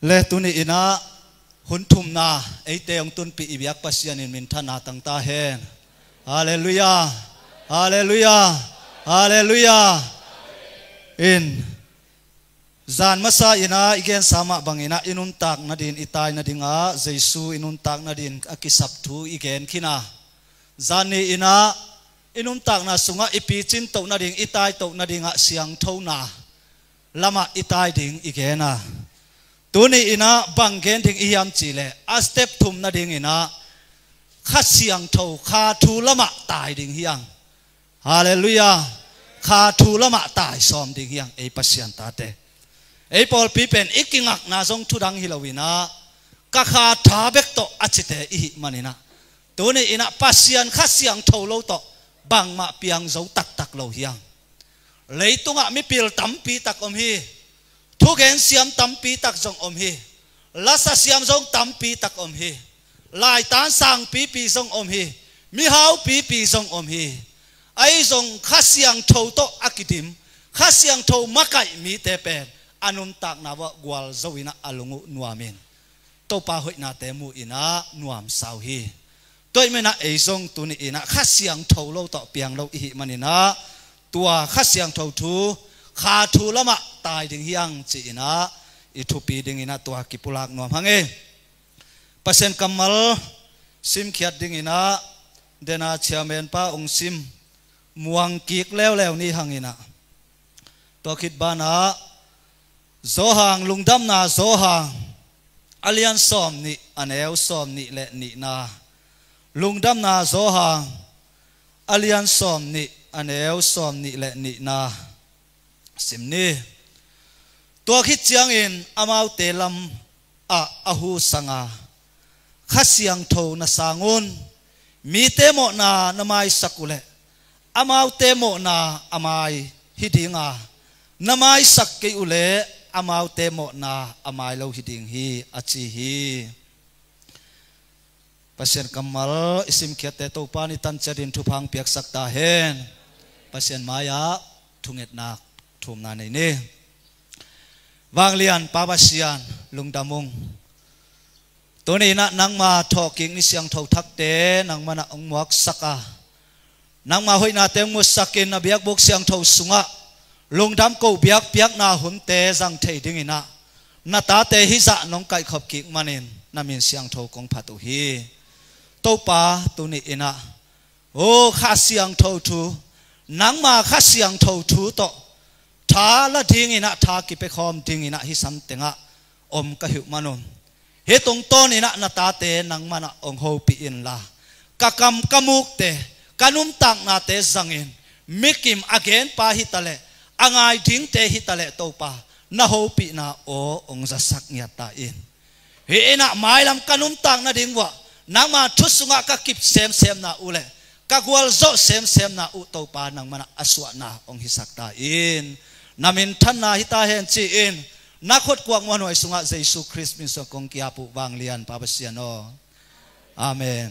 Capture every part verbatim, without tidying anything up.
Le tuni inah hun thumna eite hong tunpih i biak Pasian in minthanna tang ta hen. Halleluiah. Halleluiah. Halleluiah. In zan masa inah i gensa mah banginah i nuntak nadin i tai nadingah Jesu i nuntak nadin a kisap thu i gen khin a, zan ni inah i nuntakna sungah i picin toh nading i tai toh nadingah siangthona lamah i tai ding i gen a, tuni inah bang gen ding i hiam cihleh a step thum nadinginah Kha Siangtho kha thu lamah tai ding hi ang. Halleluiah. Kha thu lamah tai sawm ding hi ang ei Pasian tate. Ei pawlpi pen i kingakna zong thudang hi lo inah ka kha tha bek tawh a cite i hih maninah tuni inah Pasian Kha Siangtho lo tawh bangmah piang zo taktak lo hi ang. Leitungah mipil tampi tak om hi. Thugen siam tampi tak zong om hi. Lasa siam zong tampi tak om hi. Laitan sangpipi zong om hi. Mihaupipi zong om hi. Ahi zong Kha Siangtho tawh a kidim, Kha Siangtho makaih mite pen a nuntakna uah gualzo inah a lung uh nuamin Topa hoihnate mu inah nuamsa uh hi. Tua ahih maninah ei zong tuni inah Kha Siangtho lo tawh piang lo i hih maninah tua Kha Siangtho thu kha thu lamah tai ding hi ang ci inah i thupi dinginah tua kipulak nuam hang e. Pasian kammal simkhiat dinginah dena chairman pa hong sim muang kik leuleu ni hanginah tua khit banah Johan, Lungdamna Johan a lian sawm nih a neu sawm nih le nihna. Lungdamna Johan a lian sawm nih a neu sawm nih le nihna sim ni. Tua khit ciangin amaute lam ah a hu sanga, Kha Siangtho na sang un, mite mawhna na maisak uhleh amaute mawhna a mai hi dinga, na maisak kei uhleh amaute mawhna a mai lo hi ding hi a ci hi. Pasian kammal i simkhiatte Topa ni tanciatin thupha hong piaksak ta hen. Pasian mai-ah thungetnak thumna nei ni. Vanglian Pa Pasian, lungdam ung. Tuni inah nangma thawhkik ni siangtho thakte nangmah nah hong muaksak a, nangma hoihnate hong musakin a biakbuk siangtho sungah lungdam ko biakpiakna hunte zang thei dinginah na tate hizah nong kaihkhop kik manin na min siangtho kong phat uh hi. Topa tuni inah, o Kha Siangtho thu, nangma Kha Siangtho thu tawh tha la dinginah tha kipekhawm dinginah hi samtengah om ka hi uh manun, hih tungtawninah na tate nangmah nah hong hopih inla, ka kam ka mukte, ka nuntaknate zangin mikim a genpa hitaleh a ngai dingte hitaleh Topa na hopihna aw hong zasak ngiat ta in. Hih inah mailam ka nuntak nading uah nangma thu sungah ka kip semsemna uh le ka gualzawh semsemna uh Topa nangmah nah a suahna hong hisak ta in. Na minthanna hi ta hen ci-in na khutkuak muanhuai sungah Jesu Khrist min sungah kong ki-ap uh vanglian Pa Pasian aw. Amen.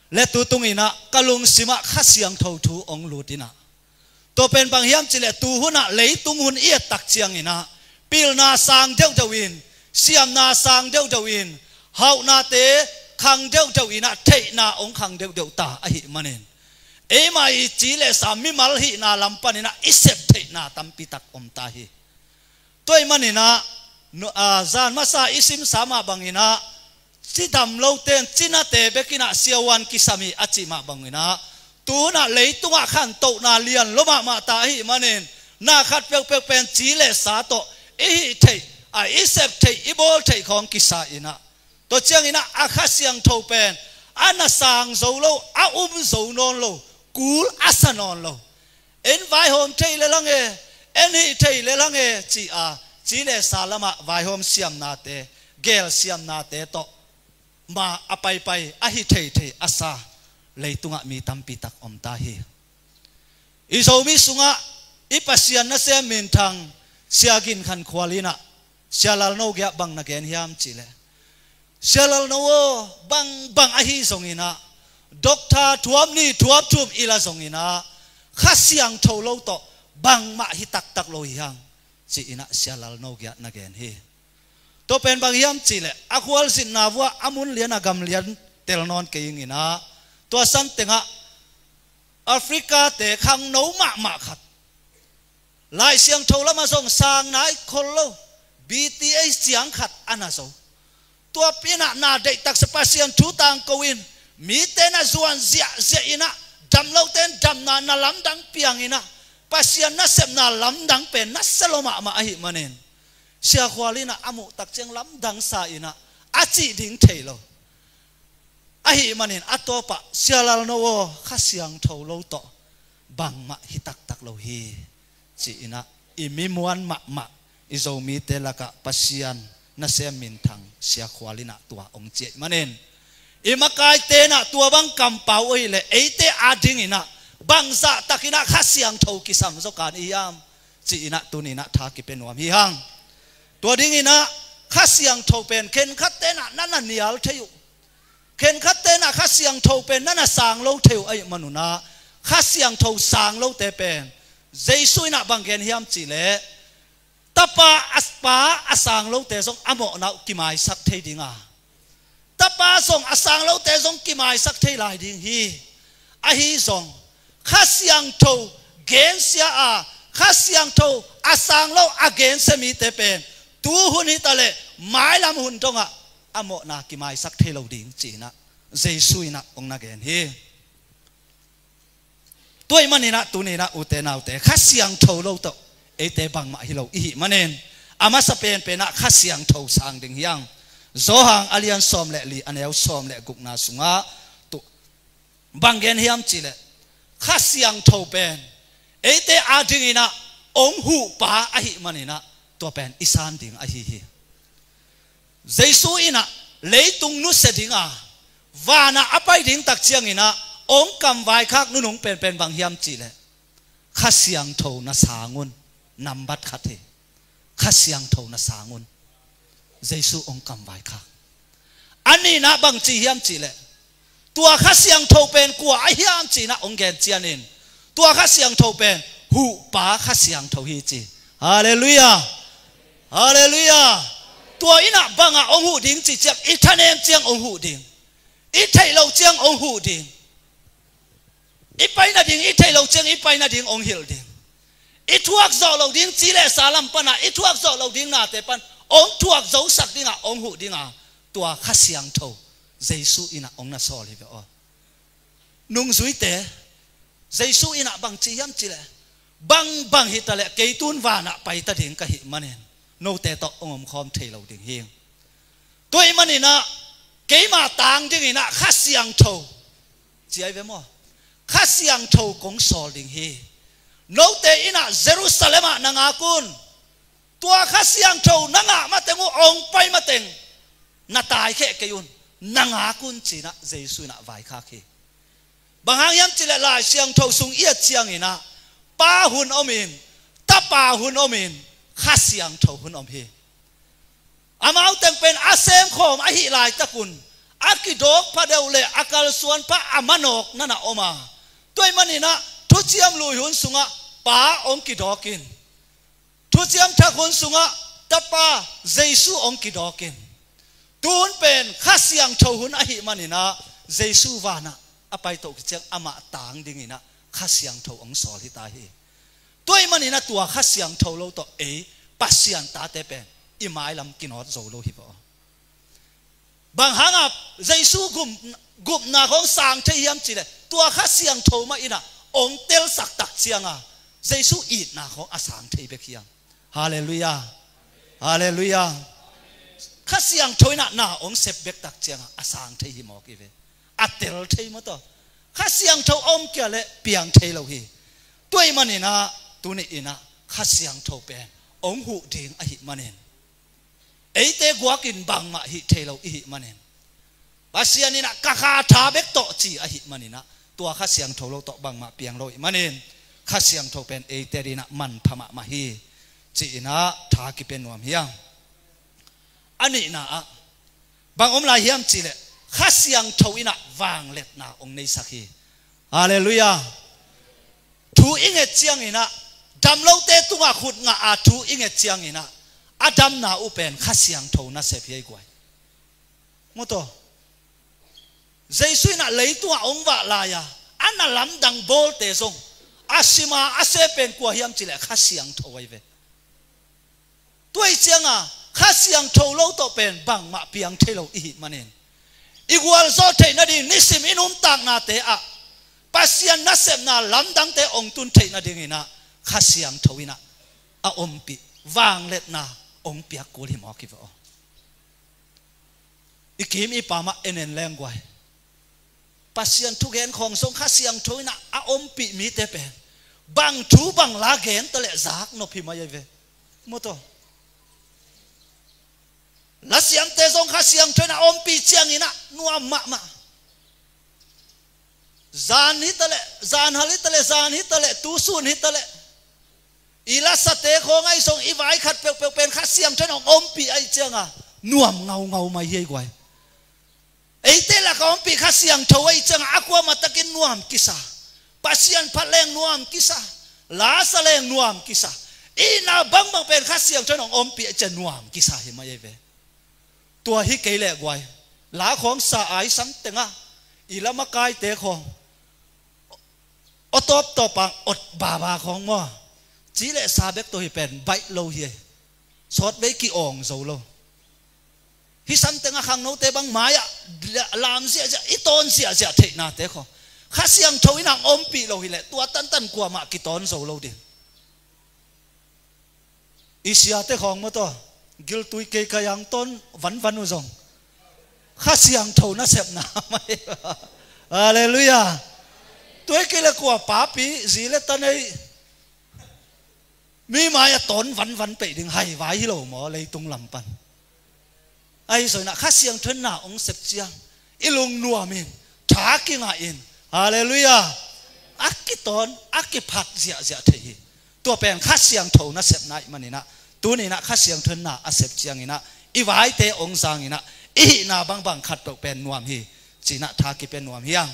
Le tu tunginah ka lungsimah Kha Siangtho thu hong lut inah, tua pen bang hiam cihleh tu hunah leitung hun i et tak cianginah pilna sang deuhdeuh in, siamna sang deuhdeuh in, hauhnate khang deuhdeuh inah theihna hong khang deuhdeuh ta ahih manin eima i ci le sa mimal hihna lam paninah i sep theihna tampi tak om ta hi. Tua ahih maninah zan masa i simsa mah banginah cidam lote in cinate bekinah siavuan kisam hi a cih mah banginah tu hunah leitungah khantohna lian lo mahmah ta ahih manin na khat peuhpeuh pen ci le sa tawh i hih theih, a i sep theih, i bawl theih khawng kisa inah, tua cianginah a Kha Siangtho pen a na sang zo lo, a um zo nawn lo, kul a sa nawn lo. En vaihawm thei le lang e, en hih thei le lang e ci-a ci le sa lamah vaihawm siamnate, gel siamnate tawh ma a paipai a hi theithei a sa leitungah mi tampi tak om ta hi. I Zomi sungah i Pasian nasem minthang Sia Gin Khan Khual inah Sia Lal No Giah bang na gen hiam cihleh, Sia Lal No aw, bangbang ahi zonginah, doctor thuam ni thuam thum i la zonginah Kha Siangtho lo tawh bangmah hi taktak lo hi hang ci-inah Sia Lal No Giah na gen hi. Tua pen bang hiam cihleh a khualzinna vuah a mun lian a gam lian tel nawn kei ing inah, tua san tengah Africa te khangno mahmah khat, Lai Siangtho lamah zong sang nai khol lo, B T H ciang khat a na zo. Tua pinah na deihtaksa Pasian thu tangko in, mite na zuan ziahziah inah, dam lote in damna na lamdang piang inah, Pasian nasepna lamdang pen na sia lo mahmah ahih manin, Sia Khual inah a muhtak ciang lamdangsa inah a cih ding thei lo. Ahih manin a tawpah, Sia Lalno aw, Kha Siangtho lo tawh bangmah hi taktak lo hi, ci inah i mi muan mahmah i Zomite lakah Pasian nasem minthang Sia Khual inah tua hong ci ahih manin, i makaite inah tua bang kampau uh hileh eite ading inah bangzahtak inah Kha Siangtho kisam zaw kan i hiam, ci inah tuni inah tha kipia nuam hi hang. Tua ding inah Kha Siangtho pen khenkhatte inah na na nial thei uh. Khenkhatte inah Kha Siangtho pen na na sang lo thei uh ahih manun ah, Kha Siangtho sang lote pen Jesu inah bang gen hiam cihleh, Tapa a, Pa a sang lote zong a mawhna uh kimaisak thei ding a, Tapa zong a sang lote zong kimaisak thei lai ding hi. Ahi zong Kha Siangtho gensia a, Kha Siangtho a sang lo a gensia mite pen tuhun hitaleh mailam hun dongah a mawhna kimaisak thei lo ding, ci inah Jesu inah hong na gen hi. Tua ahih manin ah tuni inah ute naute, Kha Siangtho lo tawh eite bangmah hi lo i hih manin, a masa penpen ah Kha Siangtho sang ding hi hang. Johan a lian sawm le li, a neu sawm le gukna sungah tu, bang gen hiam cihleh, Kha Siangtho pen eite ading inah hong huhpa ahih manin ah tua pen i san ding ahi hi. Jesu inah leitung nusia ding a, vanah a pai ding tak ciang inah hong kamvaikhak nunung penpen bang hiam cihleh, Kha Siangtho na sang un. Nambat khat hi. Kha Siangtho na sang un. Jesu hong kamvaikhak. A nihna bang ci hiam cihleh, tua Kha Siangtho pen kua a hiam ci inah hong gen cianin, tua Kha Siangtho pen huhpa Kha Siangtho hi ci. Halleluiah. Halleluiah. Tua inah bangah hong huh ding ci ciang, i thanem ciang hong huh ding, i theih loh ciang hong huh ding. I pai nading i theih loh ciang i pai nading hong hilh ding. I thuak zawh loh ding ci le sa lam panah i thuak zawh loh ding nate pan hong thuak zosak dingah hong huh dinga, tua Kha Siangtho Jesu inah hong na sawl hi ve aw. Nungzuite, Jesu inah bang ci hiam cihleh, bangbang hitaleh kei tun vanah paita ding ka hih manin note tawh hong omkhawm thei lo ding hi. Tua ahih manin ah keima tang ding inah Kha Siangtho ci ahi ve maw? Kha Siangtho kong sawl ding hi. Note inah Jerusalem ah na ngak un. Tua Kha Siangtho na ngah mateng uh, hong pai mateng na taikheh kei un, na ngak un, ci inah Jesu inah vaikhak hi. Bang hang hiam cihleh Lai Siangtho sung i et ciang inah Pa hun om in, Tapa hun om in, Kha Siangtho hun om hi. Amau teng pen a semkhawm ahih laitakun a kidawk pha deuh le a kalsuan pha a manawk na na om a, tua ahih manin ah Thuciam Lui hun sungah Pa hong kidawk in, Thuciam Thak hun sungah Tapa Jesu hong kidawk in, tun pen Kha Siangtho hun ahih manin ah Jesu vanah a paito khit ciang amah tang ding inah Kha Siangtho hong sawl hi ta hi. Tua ahih manin ah tua Kha Siangtho lo tawh ei Pasian tate pen i mailam kinawt zo lo hi vaw. Bang hangah Jesu gum-, gupna khawng sang thei hiam cihleh, tua Kha Siangtho mah inah hong telsak tak cianga Jesu itna khawng a sang thei bek hiam? Halleluiah. Halleluiah. Kha Siangtho inah na hong sep bek tak cianga a sang thei hi mawk hi ve. A tel thei maw tawh? Kha Siangtho a om kia leh piang thei lo hi. Tua ahih manin ah tuni inah Kha Siangtho pen hong huh ding ahih manin, eite guakin bangmah hih thei lo i hih manin, Pasian inah ka kha tha bek tawh ci ahih manin ah tua Kha Siangtho lo tawh bangmah piang lo ahih manin, Kha Siangtho pen eite dinah manpha mahmah hi, ci inah tha kipia nuam hi hang. A nihna ah bang om lai hiam cihleh, Kha Siangtho inah vangliatna hong neisak hi. Halleluiah. Thu i nget ciang inah, dam lote tungah khut ngah a thu i nget ciang inah, a damna uh pen Kha Siangtho nasep hi ei guai. Maw taw. Jesu in ah leitungah hong vak lai-a a na lamdang bawlte zong a sima a se pen kua hiam cih leh Kha Siangtho ahi ve. Tua ahih ciangin Kha Siangtho lo tawh pen bangmah piang thei lo i hih manin i gualzawh theih nading nisim i nuntaknate ah Pasian nasepna lamdangte hong tun theih nadingin ah Kha Siangtho in ah a ompih vangliatna hong piak kul hi mawk hi ve aw. I kim i pam ah en en leng guai. Pasian thugen khawng zong Kha Siangtho in ah a ompih mite pen bang thu bang la gen ta leh zak nop hi mai ahi ve. Maw taw. Lasiamte zong Kha Siangtho in ah a ompih ciangin ah nuam mahmah. Zan hi ta leh, zan hal hi ta leh, zan hi ta leh, tusun hi ta leh, i lasate khawng ahi zong i vai khat peuhpeuh pen Kha Siangtho in hong ompih ahih ciangin nuam ngaungau mai hi ei guai. Eite lakah ompih Kha Siangtho ahih ciangin a kuamah takin nuam kisa. Pasian phat leng nuam kisa. La sa leng nuam kisa. I na bangbang pen Kha Siangtho in hong ompih ahih ciangin nuam kisa hi mai ahi ve. Tua hi kei leh guai, la khawng sa ai sang tengah i la makaite khawng aw tawptawp a ot baba khawng maw, ci le sa bek tawh hi pen baih lo hi. Sawtvei ki-awng zo lo. Hih san tengah khangnote bang mai-ah lam ziahziah, i tawn ziahziah theihnate khawng Kha Siangtho in hong ompih lo hi leh tua tantan kuamah kitawn zo lo ding. I siate khawng maw taw, giltui kei ka yang tawn vanvan uh zong Kha Siangtho nasepna mai. Halleluiah. Tua hi kei le kua papi zi le ta nei mi mai-ah tawn vanvan peih ding haivai hi lo maw leitung lam pan. Ahi zongin ah Kha Siangtho in na hong sep ciang i lungnuam in, tha kingah in, halleluiah, a kitawn a kiphat ziahziah thei hi. Tua pen Kha Siangtho nasepna ahih manin ah tuni in ah Kha Siangtho in na a sep ciangin ah i vaite hong zangin ah i hihna bangbang khat peuh pen nuam hi. Ci-in ah tha kipia nuam hi hang.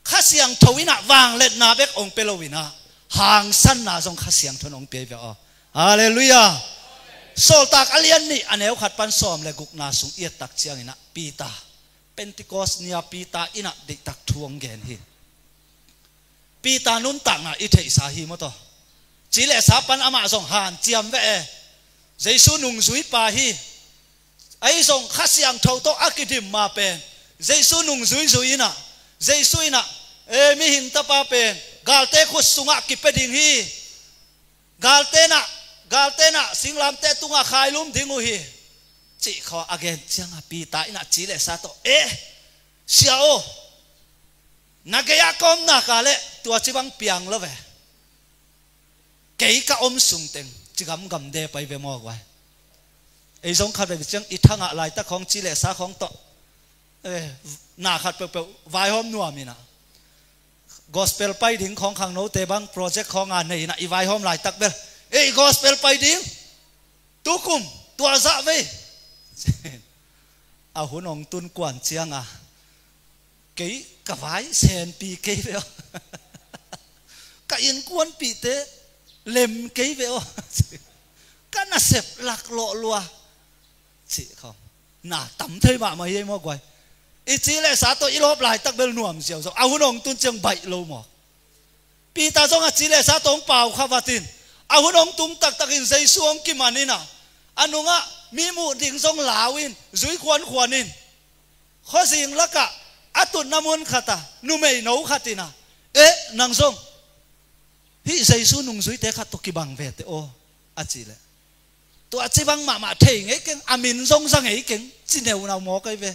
Kha Siangtho in ah vangliatna bek hong pia lo in ah hangsanna zong Kha Siangtho in hong pia hi ve aw. Halleluiah. Sawltak a lian nih a neu khat pan sawm le gukna sung i et tak ciangin ah Peter, Pentecost ni-a Peter in ah deihtak thu hong gen hi. Peter nuntakna i theihsa hi maw taw. Ci le sa pan amah zong hanciam ve e. Jesu nungzuipa hi. Ahi zong Kha Siangtho tawh a kidim ma pen Jesu nungzui zui in ah, Jesu in ah, e, mihing tapa pen galte khut sungah kipia ding hi. Galte in ah, galte in ah singlamteh tungah khailum ding uh hi. Cih khawng a gen ciangin Peter in ah ci le sa tawh, e, Sia aw, na gei-ah ka om nak leh tua ci bang piang lo ve. Kei ka om sung teng ci gamgam de pai ve maw guai. Ei zong khat vei ciang i thangah laitak khawng ci le sa khawng tawh, eh, na khat peuhpeuh vaihawm nuam in ah, gospel pai ding khawng khangnote bang project khawng a nei in ah i vaihawm laitak bel, ei, gospel pai ding tukum, tua zah vei. A hun hong tun kuan ciangin kei ka vai senpi kei ve aw. Ka innkuanpihte lem kei ve aw. Ka nasep laklawh lua. Cih khawng na tam thei mahmah hi ei maw guai. I ci le sa tawh i lawp laitak bel nuam ziauziau. A hun hong tun ciang baih lo maw. Peter zong a ci le sa tawh hong pau kha vat in, a hun hong tung taktakin Jesu hong kiman in ah, a nungah mi muh ding zong lau in, zui khuankhuan in, khuazing lakah a tutna mun khatah numeino khat in ah, eh, nang zong hih Jesu nungzuite khat tawh kibang vete aw, a cih leh, tua ci bang mahmah thei ngei keng, a min zong za ngei keng, ci neunau maw kai ve.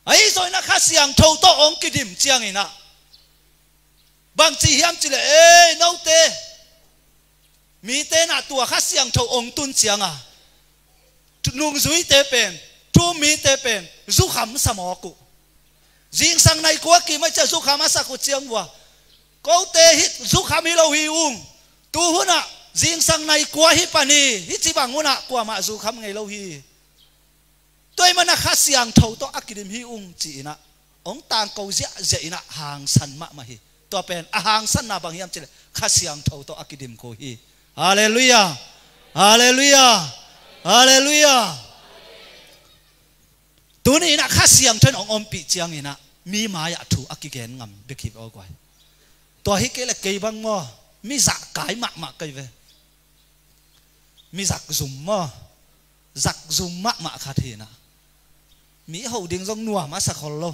Ahi zongin ah Kha Siangtho tawh hong kidim ciangin ah bangci hiam cih leh, ei, note, mite in ah tua Kha Siangtho hong tun ciangin nungzuite pen, thu-um mite pen zukham sa mawk uh. Zingsang nai kua kim a ciah zukham a sak uh ciang vua, kote hih zukham hi lo hi ung. Tu hun ah zingsang nai kua hi pan hi, hih ci bang hun ah kuamah zukham ngei lo hi. Tua ahih manin ah Kha Siangtho tawh a kidim hi ung ci-in ah hong tangko ziahziah in ah hangsan mahmah hi. Tua pen a hangsanna bang hiam cih leh Kha Siangtho tawh a kidim ko hi. Halleluiah. Halleluiah. Halleluiah. Tuni inah Kha Siangtho in hong ompih cianginah mi mai-ah thu a kigen ngam bek hi ve aw guai. Tua hi kei le kei bang maw, mi zahkai mahmah kei ve. Mi zakzum maw, zakzum mahmah khat hinah mi ho ding zong nuam a sa khol lo.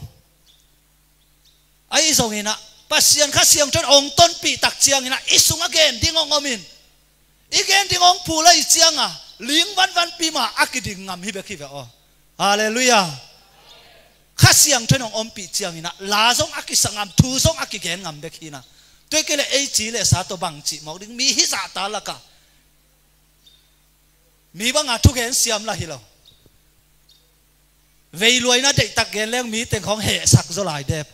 Ahi zonginah Pasian Kha Siangtho in hong tonpih tak cianginah i sung a gen ding hong omin, i gen ding hong phul ahi cianga ling vanvanpi ma a kiding ngam hi bek hi ve aw. Halleluiah. Kha Siangtho in hong ompih cianginah la zong a kisa ngam, thu zong a kigen ngam bek hinah. Tua hi kei le ei ci le sa tawh bang cih mawk ding, mi hi zahta lakah mi banga thugen siam lah hi lo. Veiluaina deihtak gen leng mi teng khawng hehsak zaw lai dep.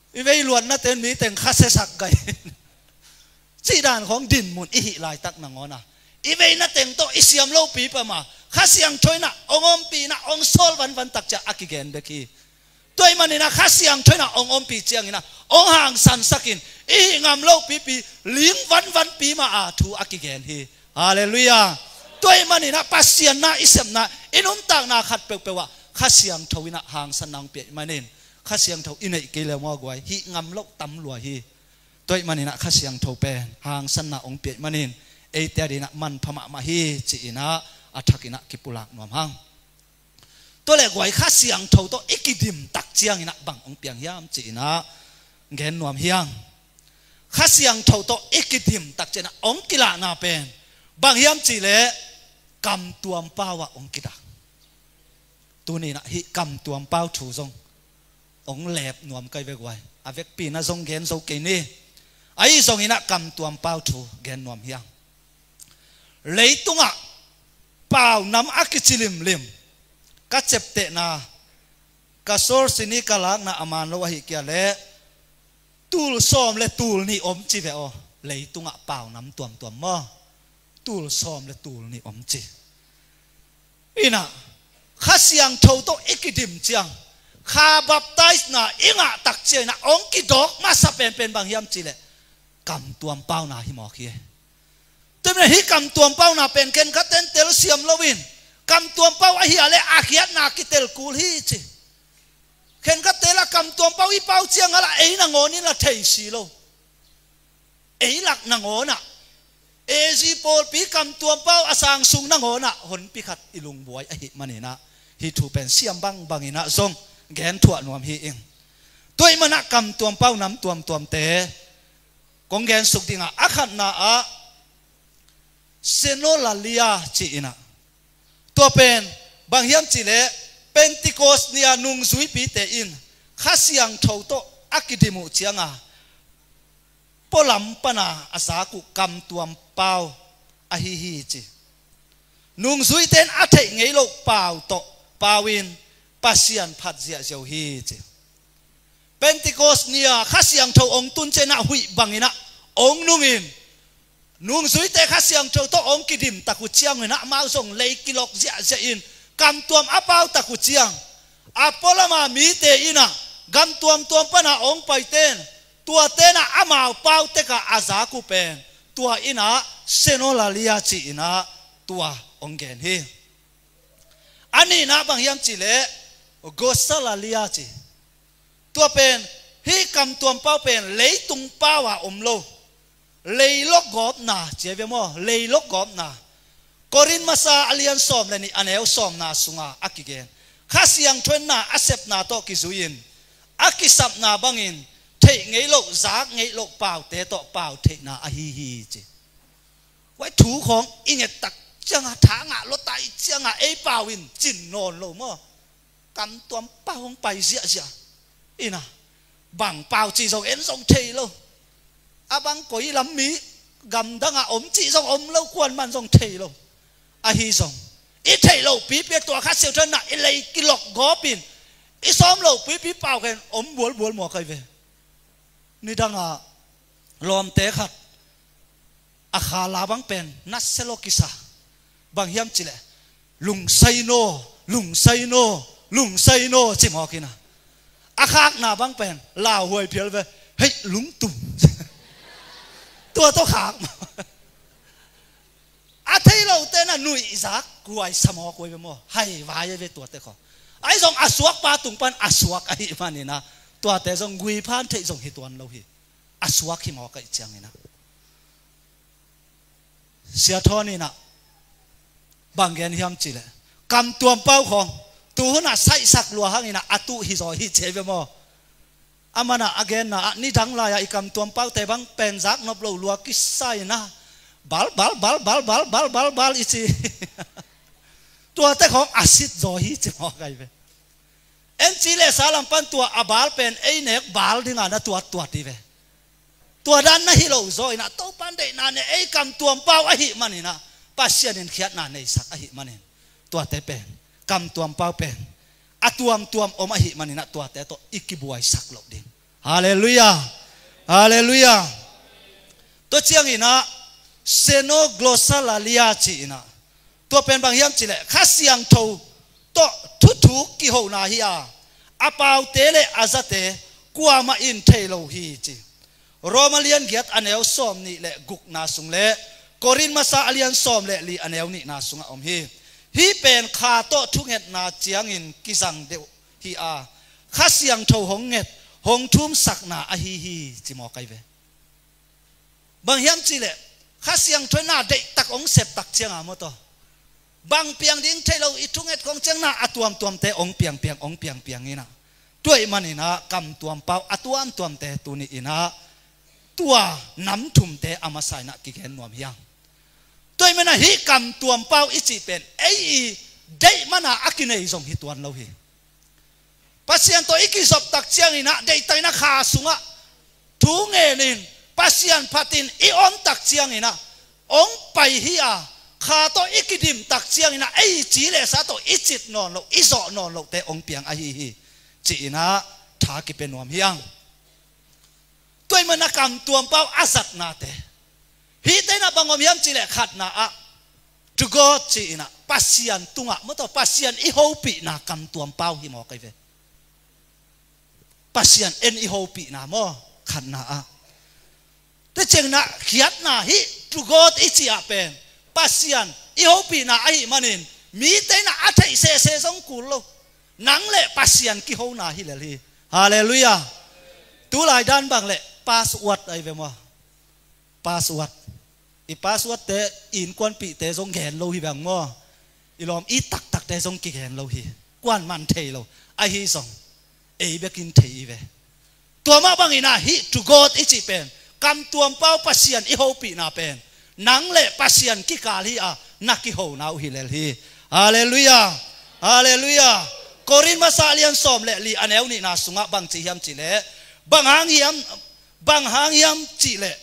I veiluatna ten mi teng khasesak gai. Cih dan khawng dinmun i hih laitak nangawna i veina teng tawh i siam lopi pama Kha Siangtho inah hong ompih inah hong sawl vanvan tak ciah a kigen bek hi. Tua ahih maninah Kha Siangtho inah hong ompih cianginah hong hangsansakin i hih ngam loh pipi ling vanvanpi ma a thu a kigen hi. Halleluiah. Tua ahih maninah Pasian na i sepna, i nuntakna khat peuhpeuh ah Kha Siangtho inah hangsanna hong piaih manin, Kha Siangtho i neih kei le maw guai, hih ngam loh tam lua hi. Tua ahih maninah Kha Siangtho pen hangsanna hong piaih manin eite a dinah manpha mahmah hi ci-inah a thakinah kipulak nuam hang. Tua le guai, Kha Siangtho tawh i kidim tak cianginah bang hong piang hiam ci-inah gen nuam hiang. Kha Siangtho tawh i kidim tak cianginah hong kilahna pen bang hiam cih leh kamtuam pau ah hong kidak. Tuni inah hih kamtuam pau thu zong hong lep nuam kai ve guai. A vekpi inah zong gen zo kei ni. Ahi zonginah kamtuam pau thu gen nuam hiang. Leitungah pau nam a kici limlim ka ceptehna, ka sawrsini ka lakna a man lo ahih kia leh tul sawm le tul nih om ci ve aw. Leitungah pau nam tuamtuam maw, tul sawm le tul nih om ci. Inah Kha Siangtho tawh i kidim ciang, Kha baptisena i ngah tak cianginah hong kidawk masa penpen bang hiam cih leh kamtuam pauna hi mawk hi. Tua manin hih kamtuam pauna pen khenkhatten telsiam loin, kamtuam pau ahi a leh a khiatna kitel kul hi ci. Khenkhatte lah kamtuam pau i pau ciang a lah ei nangawn in lah thei si lo. Ei lak nangawn ah, A G pawlpi kamtuam pau a sang sung nangawn ah honpi khat i lungbuai ahih maninah hih thu pen siam bangbang inah zong gen thuah nuam hi ing. Tua ahih manah kamtuam pau nam tuamtuamte kong gen suk dingah, a khatna ah Sinolalia ci-inah, tua pen bang hiam cih leh Pentecost ni-a nungzuipite in Kha Siangtho tawh a kidim uh cianga pualam pana a zak uh kamtuam pau ahi hi ci. Nungzuite in a theih ngei loh pau tawh pau in Pasian phat ziahziah uh hi ci. Pentecost ni-a Kha Siangtho hong tun cianginah huih banginah hong nungin, nungzuite Kha Siangtho tawh hong kidim tak uh cianginah amau zong lei kilok ziahziah in kamtuam a pau tak uh ciang, a pualama mite inah gam tuamtuam pana hong paite in, tuate inah amau pau tekah a zak uh pen tua inah Sinolalia ci-inah tua hong gen hi. A nihna bang hiam cih leh Glossolalia ci. Tua pen, hih kamtuam pau pen leitung pau a om lo. Leilok gawpna ci a ve maw, leilok gawpna. Korin masa a lian sawm le nih a neu sawmna sunga a kigen, Kha Siangtho in na a sepna tawh kizui-in a kisapna bangin theih ngei loh, zak ngei loh paute tawh pau theihna ahi hi ci. Huai thu khawng i nget tak cianga, tha ngah lua ta i cianga ei pau in cin nawn lo maw. Kamtuam pau hong pai ziahziah. Inah, bang pau cih zong en zong thei lo. A bang koi lam mi, gamdangah om cih zong om lo, kuaman zong thei lo. Ahi zong i theih loh pipi a tua Kha Siangtho in na i lei kilok gawpin i sawm loh pipi pau khen om bualbual mua kai ve. Nidangah lawmte khat a kha la bang pen nasia lo kisa. Bang hiam cih leh lungsaino, lungsaino, lungsaino ci mawk inah, a khakna bang pen lauhuai phial ve. Hei, lungtum. Tua tawh khak maw? A thei lote na nuihzak kuai sa mawk uh ei ve maw? Hai vai ei ve tuate khawng. Ahi zong a suakpa tung pan a suak ahih maninah tuate zong guiphan theih zong hi tuan lo hi. A suak hi mawk ahih cianginah. Sia Thawn inah bang gen hiam cihleh, kamtuam pau khawng tuhunah saihsak lua hanginah a tuh hi zaw hi ci ei ve maw? Amanah a genna ah nidang lai-ah i kamtuam paute bang pen zak nop lo lua kisa inah bal bal bal bal bal bal bal bal i ci. Tuate khawng a sit zaw hi ci mawk ei ve. En ci leh sa lam pan tua a bal pen ei nek bal dinga na tuattuat hi ve. Tua dan na hi lo zaw inah Topan deihna ne ei kamtuam pau ahih maninah Pasian in khiatna neisak ahih manin tuate pen kamtuam pau pen a tuamtuam om ahih maninah tuate tawh i kibuaisak loh ding. Halleluiah. Halleluiah. Tua cianginah senoglosalalia ci inah tua pen bang hiam cihleh Kha Siangtho tawh thuthuk kihona hi a, a paute le a zate kuamah in thei lo hi ci. Roma lian giat a neu sawm nih le gukna sung le Korin masa a lian sawm le li a neu nihna sungah om hi. Hih pen Kha tawh thungetna ciangin kizang deuh hi a, Kha Siangtho hong nget hong thumsakna ahi hi ci mawk ei ve. Bang hiam cihleh Kha Siangtho na deihtak hong septak cianga maw taw, bang piang ding thei lo i thunget khawng ciang na a tuamtuamte hong piangpiang hong piangpiang inah tua ahih maninah kamtuam pau a tuamtuamte tuni inah tua nam thumte a masa inah kigen nuam hiang. Tua ahih maninah hih kamtuam pau i cih pen ei i deih mana a kinei zong hi tuan lo hi. Pasian tawh i kizoptak cianginah deihtak inah Kha sungah thu ngenin Pasian phatin i omtak cianginah hong pai hi a, Kha tawh i kidimtak cianginah ei ci le sa tawh i cit nawn loh i zawh nawn lohte hong piang ahi hi ci inah tha kipia nuam hiang. Tua ahih manin a kamtuam pau a zatnate hihte inah bang om hiam cihleh khatna ah to God ci inah Pasian tungah maw taw Pasian i hopihna kamtuam pau hi mawk ei ve. Pasian en i hopihna maw khatna ah. Tua cianginah khiatna hih to God i cih ah pen Pasian i hopihna ahih manin mite inah a theih sehseh zong kul lo. Nang le Pasian kihona hi lel hi. Halleluiah. Tulai dan bang le password ahi ve maw? Password. I passwordte i innkuanpihte zong gen lo hi bang maw? I lawm i taktakte zong kigen lo hi. Kuan man thei lo. Ahi zong ei bekin thei hi ve. Tua mah bangin ah hih to God i cih pen kamtuam pau Pasian i hopihna pen nang le Pasian kikal hi a na kihona uh hi lel hi. Halleluiah. Halleluiah. Korin masa a lian sawm le li a neu nihna sungah bang ci hiam cihleh, bang hang hiam, bang hang hiam cihleh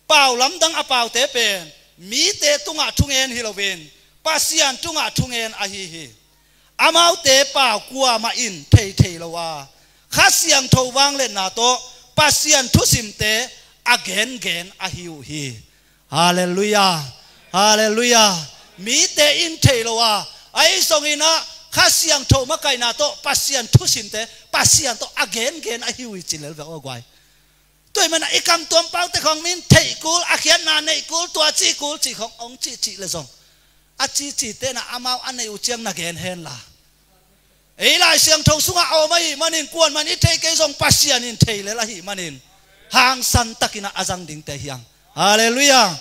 pau lamdang a paute pen mite tungah thungen hi loin Pasian tungah thungen ahi hi. Amaute pau kuamah in thei thei lo a, Kha Siangtho vangliatna tawh Pasian thusimte a gengen ahi uh hi. Halleluiah. Halleluiah. Mite in thei lo a, ahi zongin ah Kha Siangtho makaihna tawh Pasian thusimte Pasian tawh a gengen ahi uh hi ci lel ve aw guai. Tua ahih manin ah i kamtuam paute khawng min theih kul, a khiatna neih kul, tua ci kul cih khawng hong cihcih le zong a cihcihte in ah amau a neih uh ciang na gen hen la. Ei Lai Siangtho sungah a om ahih manin kuaman i theih kei zong Pasian in thei lel ahih manin hangsan takin ah a zang dingte hi hang. Halleluiah.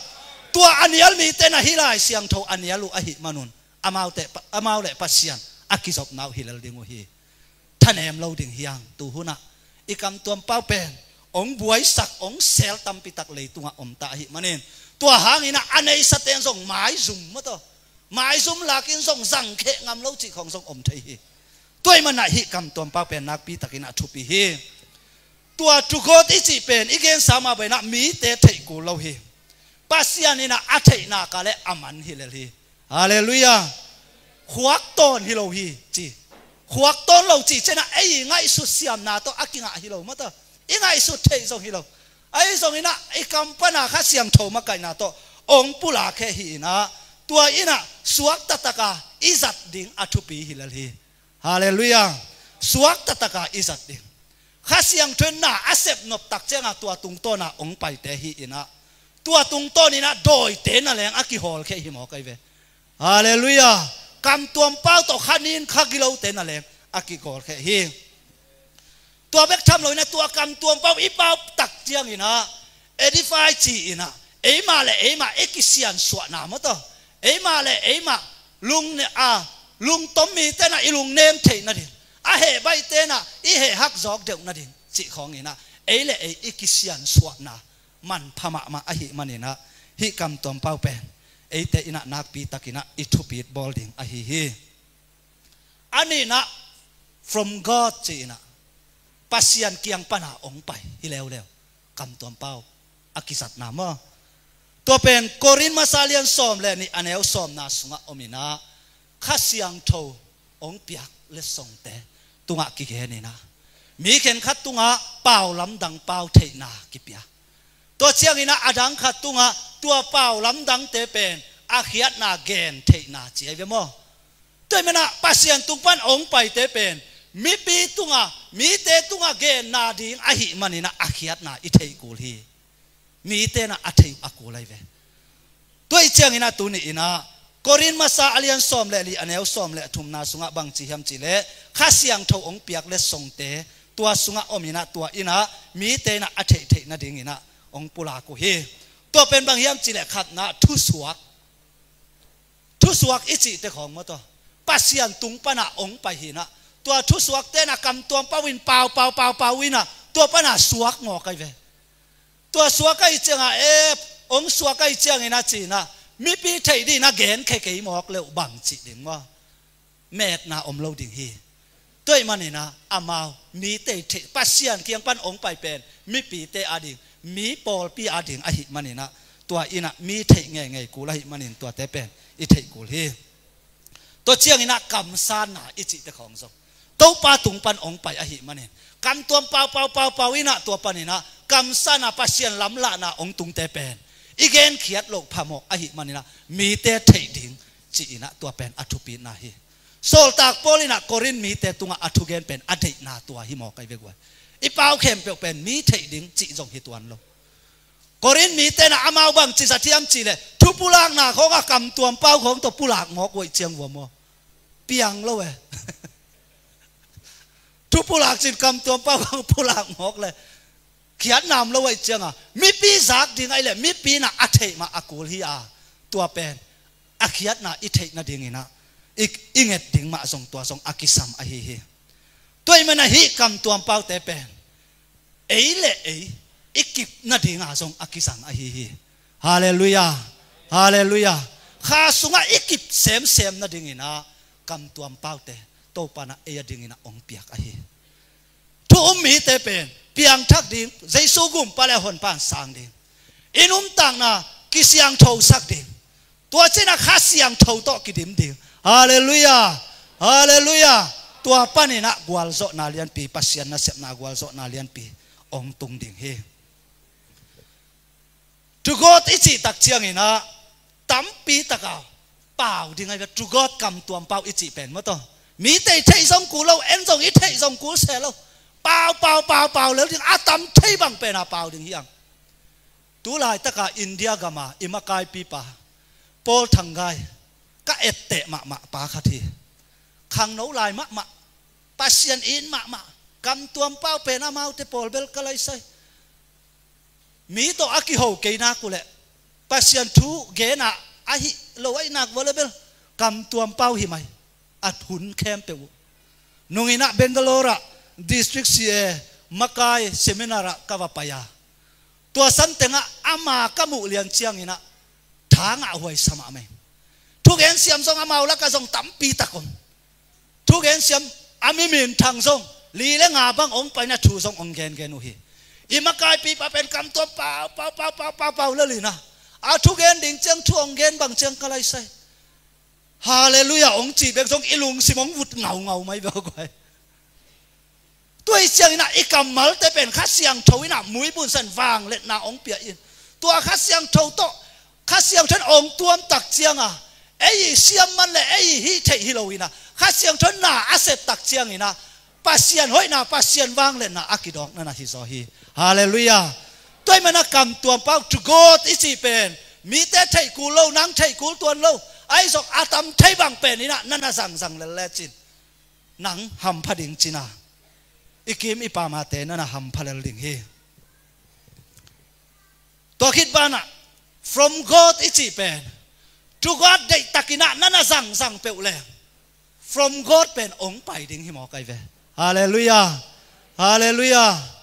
Tua a nial mite in ah hih Lai Siangtho a nial uh ahih manun amaute, amau le Pasian a kizopna uh hi lel ding uh hi. Thanem lo ding hi hang. Tuhun ah i kamtuam pau pen hong buaisak hong sel tampi tak leitungah om ta ahih manin tua hangin ah a neisate in zong maizum maw taw, maizum lakin zong zangkheh ngam lo cih khawng zong om thei hi. Tua ahih manin ah hih kamtuam pau pen nakpi takin ah thupi hi. Tua to God i cih pen i gensa mah bangin ah mite theih kul lo hi. Pasian in ah a theih nak leh a man hi lel hi. Halleluiah. Khuak tawn hi lo hi ci. Khuak tawn lo cih ciang ah ei ngaihsut siamna tawh a kingah hi lo maw taw, i ngaihsut theih zong hi lo. Ahi zongin ah i kam pan a Kha Siangtho makaihna tawh hong pulak hi in ah tua in ah suak taktak a i zat ding a thupi hi lel hi. Halleluiah. Suak taktak a i zat ding. Kha Siangtho in na a sep nop tak ciang ah tua tungtawn ah hong paite hi in ah Tua tungtawn inah dawite na leng a kihawlkhia hi mawk ahi ve. Halleluiah. Kamtuam pau tawh kha nin kha gilote na leng a kihawlkhia hi. Tua bek tham lo inah tua kamtuam pau i pau tak ciang inah edify ci inah eimah le eimah i kisiansuahna maw taw, eimah le eimah lung ne a lungtom mite na i lungnem theih nading, a heh baihte na i heh hak zawk deuh nading cih khawng inah ei le ei i kisiansuahna manpha mahmah ahih man inah hih kamtuam pau pen eite inah nakpi tak inah i thupit bawl ding ahi hi. A nihna, from God ci inah Pasian kiang pana ong pai hi leuleu. Kamtuam pau a kizatna maw? Tua pen Korin masa lian sawm le nih a neu sawmna sungah om inah Kha Siangtho ong piak letsongte tungah kigen inah mi khenkhat tungah pau lamdang pau theihna kipia. Tua ciang inah a dang khat tungah tua pau lamdangte pen a khiatna gen theihna ci ahi ve maw? Tua hi manah Pasian tung pan ong paite pen mipi tungah, mite tungah genna ding ahih man inah a khiatna i theih kul hi. Mite na a theih uh a kul ahi ve. Tua hi ciang inah tuni inah Korin masa a lian sawm le li a neu sawm le thumna sungah bang ci hiam cih leh Kha Siangtho ong piak letsongte tua sungah om inah tua inah mite inah a theihtheih nading inah ong pulak uh hi. Tua pen bang hiam cih leh khatna thusuak. Thusuak i cihte khawng maw taw, Pasian tung pana ong pai hi inah tua thusuakte na kamtuam pau in pau pau pau pau inah tua pana suak mawk ahi ve. Tua suak ahi ciangah e, ong suak ahi ciang inah ci inah mipi theih dih inah genkhia kei mawk leuh bang cih ding maw? Metna om lo ding hi. Tua hi man inah amau mite i theih, Pasian kiang pan ong pai pen mipite a ding, mi pawlpi a ding ahih man inah tua inah mi theih ngeingei kul ahih manin tuate pen i theih kul hi. Tua ciang inah kamsanna i cihte khawng zong Topa tung pan ong pai ahih manin kamtuam pau pau pau pau inah tua pan inah kamsanna Pasian lamlahna ong tungte pen i genkhiat loh phamawh ahih man inah mite theih ding ci inah tua pen a thupitna hi. Sawltak Paul inah Korin mite tungah a thugen pen a deihna tua hi mawk ahi ve guai. I pau khempeuh pen mi theih ding cih zong hi tuan lo. Korin mite na amau bang ci zat hiam cih leh thupulakna khawngah kamtuam pau khawng tawh pulak mawk uh ahi ciang vua maw? Piang lo e. Thupulak cin kamtuam pau khawng pulak mawk le khiatna om lo ahi ciangah mipi zak ding ahi leh mipi na a theih mah a kul hi a, tua pen a khiatna i theih nading inah i, i nget ding mah zong tua zong a kisam ahi hi. Tua hi manah hih kamtuam paute pen ei le ei i kip nadinga zong a kizang ahi hi. Halleluiah. Halleluiah. Kha sungah i kip semsem nading inah kamtuam paute Topa na ei a ding inah ong piak ahi. Thu um mite pen piangthak ding, Jesu gumpa le honpa in sang ding, i nuntakna kisiangthosak ding, tua cinah Kha Siangtho tawh kidim ding. Halleluiah. Halleluiah. Tua pan inah gualzawhna lianpi, Pasian nasepna gualzawhna lianpi ong tung ding hi. Thugawt i cih tak ciang inah tampi taka pau ding ahi ve. Thugawt kamtuam pau i cih pen maw taw, mite i theih zong kul lo, en zong i theih zong kul se lo. Pau pau pau pau lel ding, a tam thei bang pen a pau ding hi ang. Tu laitaka India gama i makaipipa Paul Thanggai ka etteh mahmah pa khat hi. Khangno lai mahmah, Pasian it mahmah, kamtuam pau pen amaute pawl bel ka laisai. Mi tawh a kiho kei nak uh leh Pasian thu genah ahi lo ahi nak vua le bel kamtuam pau hi mai. A hun khempeuh uh nung inah Bangalore ah District C A makai seminar ah ka va pai a, tua san tengah ama ka muh lian ciang inah thangah huai sa mahmah hi. Thugen siam zong amau lakah zong tampi tak om. Thugen siam a mi minthang zong li le nga bang ong paina thu zong ong gengen uh hi. I makaipipa pen kamtuam pau pau pau pau pau pau lel inah a thugen ding ciang thu ong gen bang ciang ka laisai. Halleluiah ong cih bek zong i lungsim ong vut ngaungau mai bek guai. Tua hi ciang inah i kammalte pen Kha Siangtho inah muibun san vangliatna ong pia in, tua Kha Siangtho tawh Kha Siangtho in ong tuam tak cianga ei i siam man le ei i hih theih hi lo inah Kha Siangtho in na a sep tak ciang inah Pasian hoihna, Pasian vangliatna a kidawkna na hi zaw hi. Halleluiah. Tua ahih manin a kamtuam pau, to God i cih pen mite theih kul lo, nang theih kul tuan lo, ahi zong a tam thei bang pen in ah na na zangzang lel lecin nang hampha ding cin a, i kim i pamate na na hampha lel ding hi. Tua khit banah from God i cih pen, to God deihtakin ah na na zangzang peuh leng from God pen hong pai ding hi mawk ahi ve. Halleluiah. Halleluiah.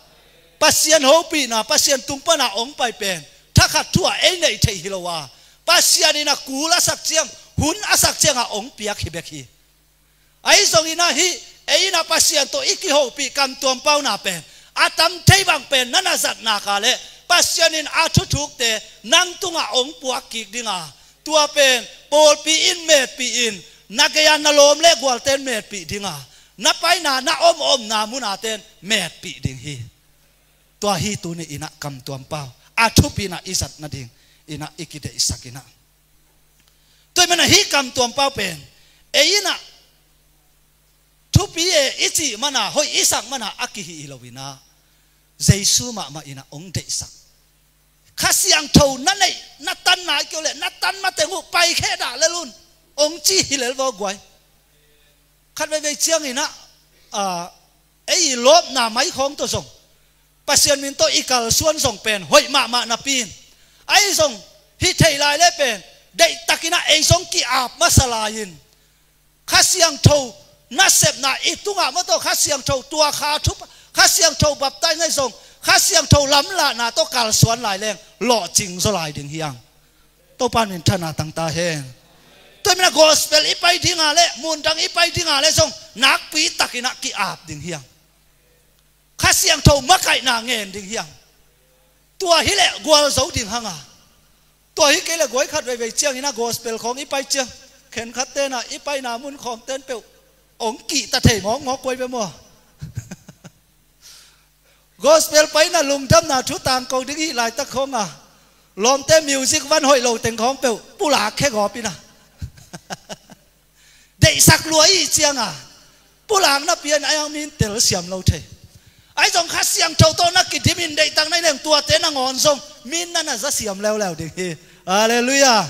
Pasian hopihna, Pasian tung pana hong pai pen thakhat thu-ah ei neih theih hi lo a, Pasian in a kul a sak ciang, hun a sak ciangah hong piak hi bek hi. Ahi zongin ah hih ei in ah Pasian tawh i kihopih kamtuam pauna pen a tam thei bang pen na na zat nak leh Pasian in a thuthukte nang tungah hong puak kik ding a, tua pen pawlpi in metpih in, na gei-a na lawm le gualten metpih ding a, na paina na om omna munaten metpih ding hi. Tua hi tuni in ah kamtuam pau a thupi in ah i zat nading in ah i kideihsak in ah. Tua ahih manin a hih kamtuam pau pen ei in ah thupi e i cih mana, hoih i sak mana a kihih hi lo in ah, Jesu mahmah in ah hong deihsak. Kha Siangtho na neih, na tan nai kei uh leh na tan mateng uh paikhia dah lel un, hong ci hi lel vaw guai. Khat veivei ciangin ah, a, ei i lawpna mai khawng tawh zong, Pasian min tawh i kalsuan zong pen hoih mahmah napi in, ahi zong hih thei lai le pen deihtakin ah ei zong ki-ap masa lai-in, Kha Siangtho nasepna i tungah maw tawh, Kha Siangtho tua kha thup, Kha Siangtho baptisma zong, Kha Siangtho lamlahna tawh kalsuan lai leng lawhcing zaw lai ding hi hang. Topa min thana tang ta hen. Tua ahih manin a gospel i pai ding a leh, mundang i pai ding a leh zong nakpi takin ah ki-ap ding hi hang. Kha Siangtho makaihna ngen ding hi hang. Tua hi leh gualzo ding hang a, tua hi kei leh guai khat veivei ciangin a gospel khawng i pai ciang, khenkhat ten ah i paina mun khawng ten peuh hong kihta thei mawkmawk guai ve maw. Gospel paina lungdamna thu tangko ding hih laitak khawng a, lawmte music van hoih lo teng khawng peuh pulak khegawp in ah, deihsak lua i hih ciang a, pulak napi in a, a yang min telsiam lo thei. Ahi zong Kha Siangtho tawh na kidim in deihtak na hih leng tuate nangawn zong min na na zasiam leuleu ding hi. Halleluiah.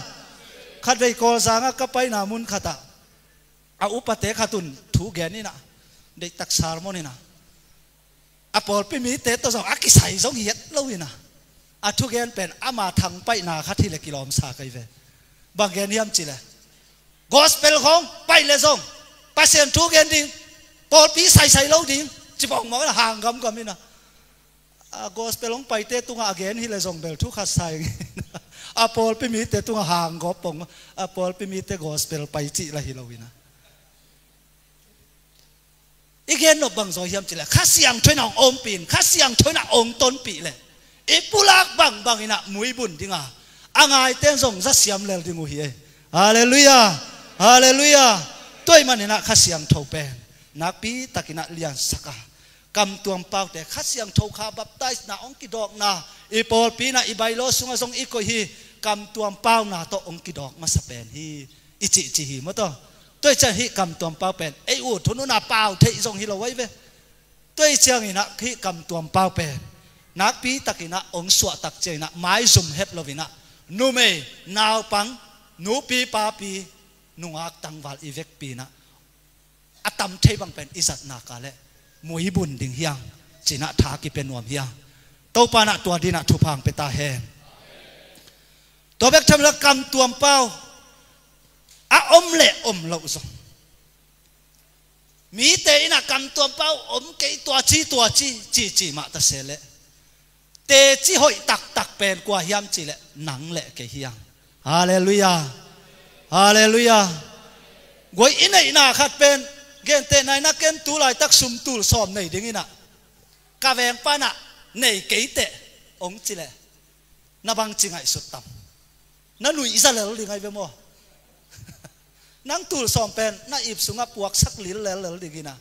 Khat vei Kawlzang ah ka paina mun khat ah, a upate khat un thu gen in ah, deihtak sermon in ah, a pawlpi mite tawh zong a kisai zong hiat lo in ah, a thugen pen ama thangpaihna khat hi leh kilawmsa kei ve. Bang gen hiam cih leh, gospel khawng pai leh zong Pasian thu gen ding, pawlpi saisai lo ding, ci bawngmawk in ah, hang gamgam in ah, a gospel hong paite tungah a gen hi leh zong bel thu khat sa ing. A pawlpi mite tungah hang gawp bawngmawk, a pawlpi mite gospel pai cih lah hi lo in ah. I gen nop bang zaw hiam cih leh, Kha Siangtho in ah hong ompih in, Kha Siangtho in ah hong tonpih leh, i pulak bangbang in ah muibun ding a, a ngaite in zong zasiam lel ding uh hi ei. Halleluiah. Halleluiah. Tua ahih manin ah Kha Siangtho pen nakpi takin ah liansak a, kamtuam paute, Kha Siangtho kha baptisma hong kidawkna, i pawlpi in ah i bylaw sungah zong i koih hi, kamtuam pauna tawh hong kidawk masa pen hi, i cihcih hi maw tawh. Tua ahih ciang hih kamtuam pau pen ei ut hun un a pau theih zong hi lo ahi ve. Tua ahih ciangin ah hih kamtuam pau pen nakpi takin ah hong suahtak ciangin ah maizum het lo in ah, numei, naupang, nupi, papi, nungak tangval i vekpi in ah, a tam thei bang pen i zat nak leh muibun ding hi hang, ci-in ah tha kipia nuam hi hang. Topa in ah tua dingin ah thupha hong pia ta hen. Tua bek tham lo, kamtuam pau a om leh om loh zong, mite in ah kamtuam pau om kei, tua ci, tua ci, cici mah ta se leh, teci hoih taktak pen kua hiam cih leh nang leh kei hi hang. Halleluiah. Halleluiah. Guai, i neihna khat pen, gentehna in ah ken tu laitak sum tul sawm nei ding in ah, ka vengpa in ah nei kei teh hong ci leh, na bangci ngaihsut tam? Na nuihza lel ding ahi ve maw? Nang tul sawm pen na ip sungah puaksak lil lellel ding in ah,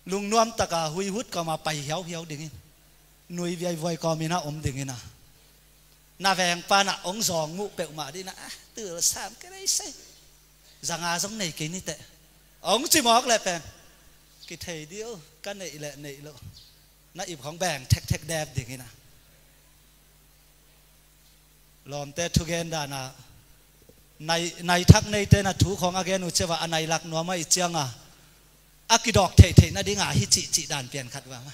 lungnuam takin huihut kawm a pai hiauhiau ding in, nui viaivuai kawm in ah om ding in ah, na vengpa in ah hong zawng muh peuhmah ding in ah, "Ah, tul sawm ka nei sei, za nga zong nei kei ni teh," hong ci mawk leh pen, "Kithei dih o, ka neih leh neih loh." Na ip khawng beng thekthek dep ding in ah, Lawmte thugen dana nai, nai thak neite na thu khawng a gen uh ciah va a nai lak nuam a i cianga a kidawk theihtheih nadinga hi cihcih dan pian khat va ma.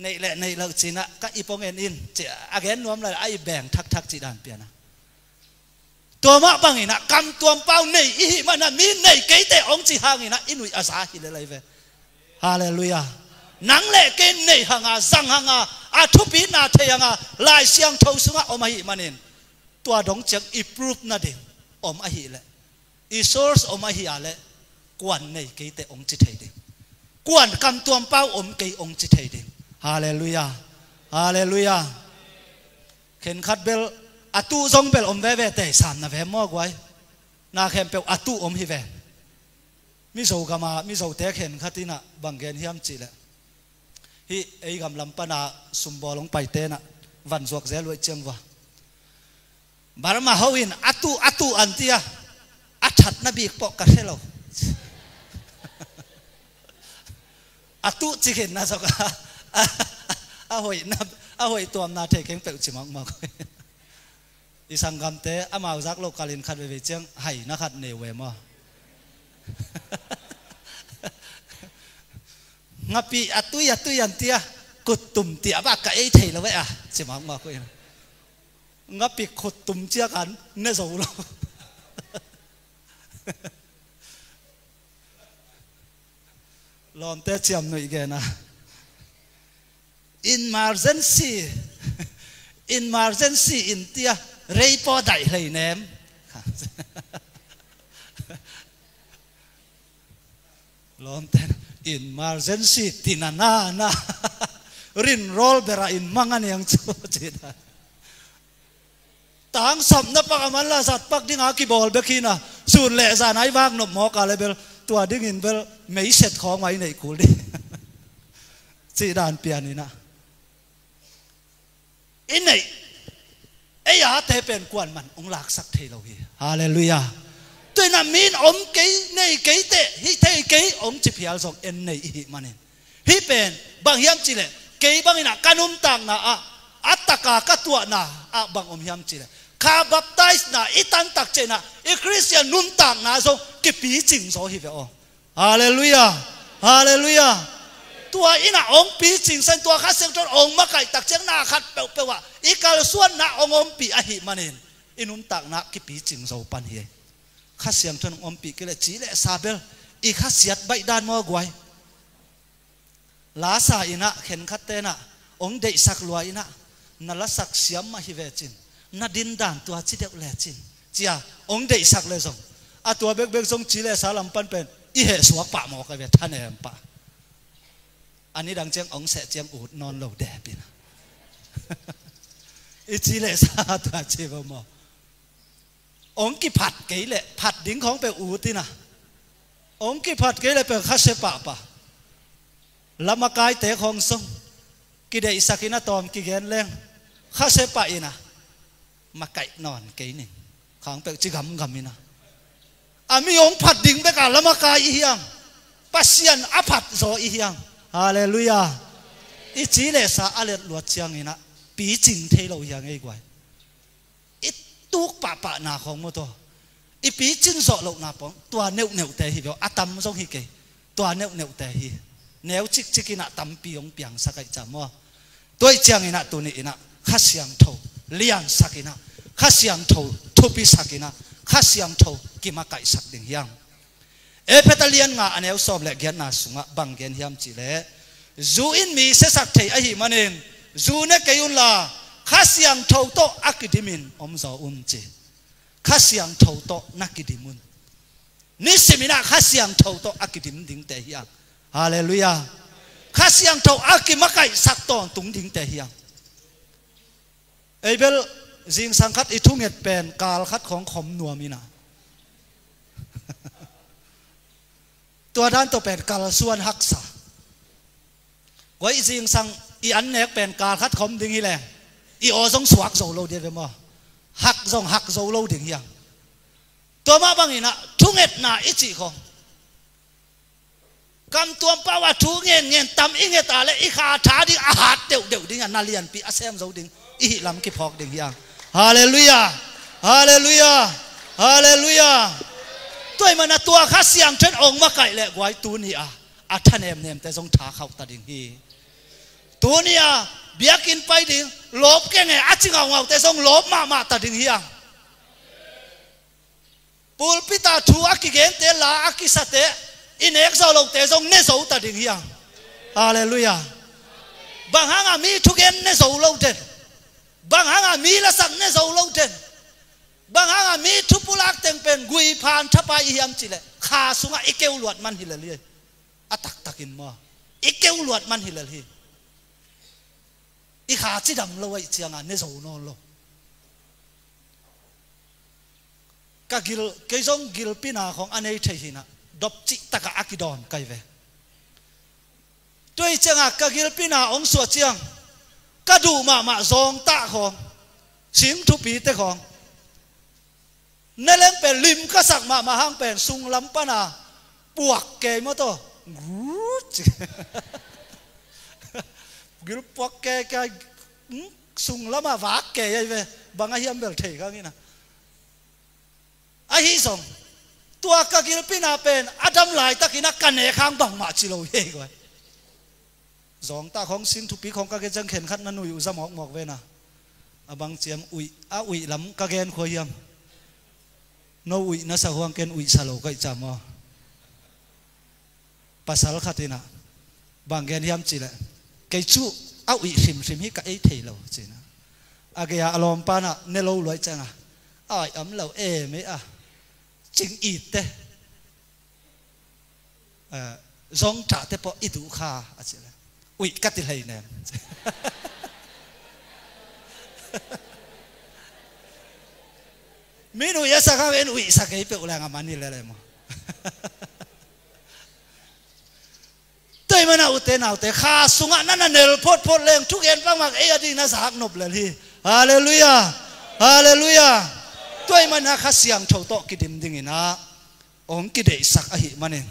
Neih leh neih loh cinah ka i pong en in ci a gen nuam lai a i beng thakthak cih dan piana. Tua mah banginah kamtuam pau nei i hih mana mi nei keite ong ci hanginah i nuih a za hi lelai ve. Halleluiah. Nang le kei nei hanga zang hanga a thupitna thei hanga Lai Siangtho sungah om ahih manin tua dong ciang i proof nading om ahih leh i source om ahih a leh kuan nei keite ong ci thei ding. Kuan kamtuam pau om kei ong ci thei ding. Halleluiah. Halleluiah. Khenkhat bel a tuh zong bel om veve tei sam na ve maw guai. Na khempeuh a tuh om hi ve. Mizo gama mizote khenkhat inah bang gen hiam cihleh hih ei gam lam pana sumbawl hong paite inah van zuak zel luaih ciang vua. Barma ho in a tuh a tuh an tia a thatna bik pawh ka hre lo. A tuh cikhinna zok a, a, a hoihna a hoih tuamna thei keng peuh ci mawkmawk. I sanggamte amau zak loh kalin khat veivei ciang haina khat nei uh e maw? Ngapi a tui a tui an tia kuttum tia bak ka ei thei lo e a ci mawkmawk uh in. Ngapi khuttum ciak an ne zo lo. Lawmte ciamnuih gena emergency, emergency in tia rei paw daih hlei nem. Lawmte emergency tina na na rinrawl bera in mang a niang cu cina. Tangsapna pak a man la zat pak dinga kibawl bek hina sun le zan ai vak nop mawk a le bel tua dingin bel meiset khawng mai neih kul ding. Cih dan pianinah i neih ei ate pen kuan man ong laksak thei lo hi. Halleluiah. Tuina min om kei nei kei teh hi thei kei ong ci phial zong en nei i hih manin hih pen bang hiam cihleh kei banginah ka nuntakna ah a taka ka tuahna ah bang om hiam cihleh kha baptisena i tantak cianah i Khristian nuntakna zong kipicing zaw hi ve aw. Halleluiah. Halleluiah. Tua inah ong picing san tua Kha Siangtho ong makaih takciang na khat peuhpeuh ah i kalsuanna ong ompih ahih manin i nuntakna kipicing zo pan hi. Kha Siangtho ong ompih kei leh ci leh sa bel i khasiat baih dan maw guai. Lasa inah khenkhat tenah ong deihsak lua inah na lasak siam mah hi vecin na dindan tua ci deuh lecin cia ong deihsak le zong a tua bekbek zong ci le sa lam pan pen i heh suak pah mawk a ve thanem pah. A nidang ciang ong seh ciang ut nawn lo depina i ci le sa tua ci va maw? Ong kiphat kei leh phat ding khawng peuh utina ong kiphat kei leh peuh khasia pahpah. Lamakaite khawng sung kideihsakin a tawm kigen leng khasia pah ina makaih nawn kei ning khang peuh ci gamgam ina a mi ong phat ding beka lamakai i hiang. Pasian a phat zaw i hiang. Halleluiah. I ci le sa a let luat ciangina picing thei lo hiang ei guai. I tuk pahpahna khawng maw tua i picin zawh lohna pawng tua neuhneuhte hi veu a tam zong hi kei. Tua neuhneuhte hi neu cikcik inah tampi hong piangsak aih ca maw? Tua ih cianginah tuni inah Kha Siangtho liansak inah Kha Siangtho thupisak inah Kha Siangtho kimakaihsak ding hiang. Efesa lian nga a neu sawm le giatna sungah bang gen hiam cihleh zu in mi siasak thei ahih manin zu ne kei unla Kha Siangtho tawh a kidimin om zaw un ci. Kha Siangtho tawh na kidim un. Nisiminah Kha Siangtho tawh a kidim dingte hiang. Halleluiah. Kha Siangtho a kimakaihsak tawntung dingte hiang. Ei bel zingsang khat i thunget pen kal khat khawng khom nuam ina tua dan tawh pen kalsuan haksa. Guai zingsang i an nek pen kal khat khom ding hi leng i aw zong suak zo lo ding ve maw? Hak zong hak zo lo ding hiang. Tua mah banginah thungetna i cih khong kamtuam pau a thu ngenngen tam i ngeta le i kha tha ding a hat deuhdeuh ding a na lianpi a sem zo ding i hih lam kiphawk ding hiang. Halleluiah. Halleluiah. Halleluiah. Tua ahih manin a tua Kha Siangtho in ong makaih leh guai, tuni-a a thanemnemte zong tha khauh ta ding hi. Tuni-a biakinn pai ding, lawp keng e a ci ngaungaute zong lawp mahmah ta ding hi hang. Pulpit ah thu a kigente, la a kisate, i nek zawh lote zong ne zo ta ding hi hang. Halleluiah. Bang hanga mi thugen ne zo lo den? Bang hanga mi lasak ne zo lo den? Bang hanga mi thupulak teng pen guiphan thapai i hiam cih leh, kha sungah i keu luat man hi lel hi. A taktakin maw, i keu luat man hi lel hi. I kha cidam lo ahih ciangin ne zo nawn lo. Ka gil, kei zong gilpina khawng a nei thei hi-in ah, dop cihtakah a kidawm ka hi ve. Tua ahih ciangin ka gilpina hong suah ciang, ka duh mahmah zawngtah khawng, singthupi te khawng, ne leng pen lim ka sak mahmah hang pen sunglam pana puak kei maw taw. Gru ci. Gil puak kei kei, hmm? Sunglamah vak kei ahi ve. Bang a hiam bel thei kha ngei-in ah. Ahi zong, tua ka gilpina pen a dam laitakin ah ka nek hang bangmah ci lo hi ei guai. Zawngtah khawng, singthupi khawng ka gen ciang khenkhat na nuih uh za mawkmawk ve na. A bang ciam uih, a uih lam ka gen khua hiam? No uih na sa huang ken uih sa lo ka hih ciam aw. Pasal khat in ah bang gen hiam cih leh, kei cu a uih hrimhrim hi, ka ei thei lo ci-in ah. A gei-a a lawmpa in ah ne lo luai ciangin ah, ai am lo em ei a, cing it te, eh, zong ṭhate pawh i duh kha a cih leh, uih ka ti hlei nem. Min uih a sak hang en uih sa kei peuh leng a man hi lel e maw. Tua ahih manin ah ute naute, kha sungah na na nel photphot leng thugen bangmah ei a dingin ah zak nop lel hi. Halleluiah. Halleluiah. Tua ahih manin ah Kha Siangtho tawh kidim dingin ah hong kideihsak ahih manin,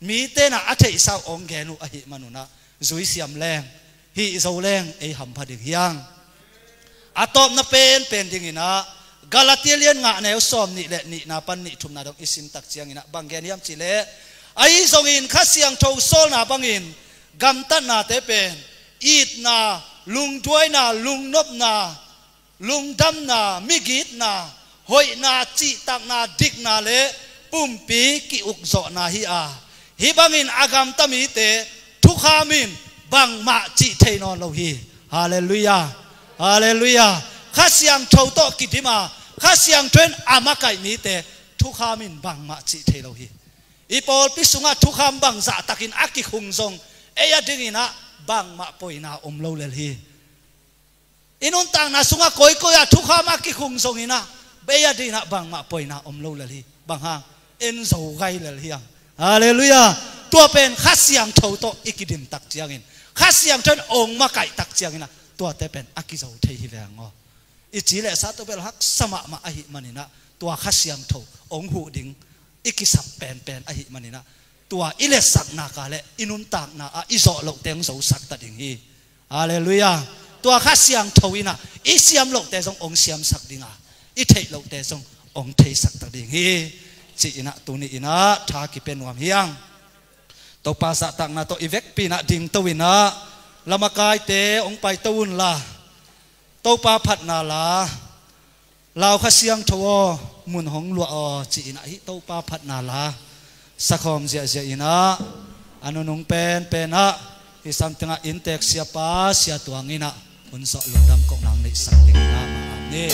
mite in ah a theihsa uh hong gen uh ahih manun ah, zui siam leng, hih zo leng ei hampha ding hi hang. A tawpna penpen dingin ah, Galatia lian nga, neu sawmnih le nihna pan nih thumna dong i sim tak ciangin ah bang gen hiam cih leh, ahi zongin Kha Siangtho sawlna bangin gamtatnate pen itna, lungduaina, lungnopna, lungdamna, migitna, hoihna, cihtakna, dikna le pumpi ki-ukzawhna hi a, hih bangin a gamta mite thukham in bangmah cih thei nawn lo hi. Halleluiah. Halleluiah. Kha Siangtho tawh kidim a, Kha Siangtho in a makaih mite thukham in bangmah cih thei lo hi. I pawlpi sungah thukham bangzah takin a kikhung zong, ei a dingin ah bangmah poina om lo lel hi. I nuntakna sungah koikoi ah thukham a kikhung zongin ah, ei a dingin ah bangmah poina om lo lel hi. Bang hang? En zo gai lel hi hang. Halleluiah. Tua pen Kha Siangtho tawh i kidim tak ciangin, Kha Siangtho in ong makaih tak ciangin ah, tuate pen a kizo thei hi ve hang aw. I ci le sa tawh bel haksa mahmah ahih manin ah, tua Kha Siangtho ong huh ding i kisap penpen ahih manin ah, tua i letsak nak leh i nuntakna ah i zawh loh teng zosak ta ding hi. Halleluiah. Tua Kha Siangtho in ah i siam lohte zong ong siamsak ding a, i theih lohte zong ong theisak ta ding hi. Ci-in ah tuni in ah tha kipia nuam hi hang. Topa zahtakna tawh i vekpi in ah dingto in ah, lamakaite ong paito un la, Topa phatna la, lau Kha Siangtho aw, mun hong luah aw, ci-in ah hih Topa phatna la sakhawm ziahziah in ah, a nunung penpen ah hih san tengah inntek siapa Sia Tuang in ah hun zawh lungdam kohna neihsak ding in ah, mah ni.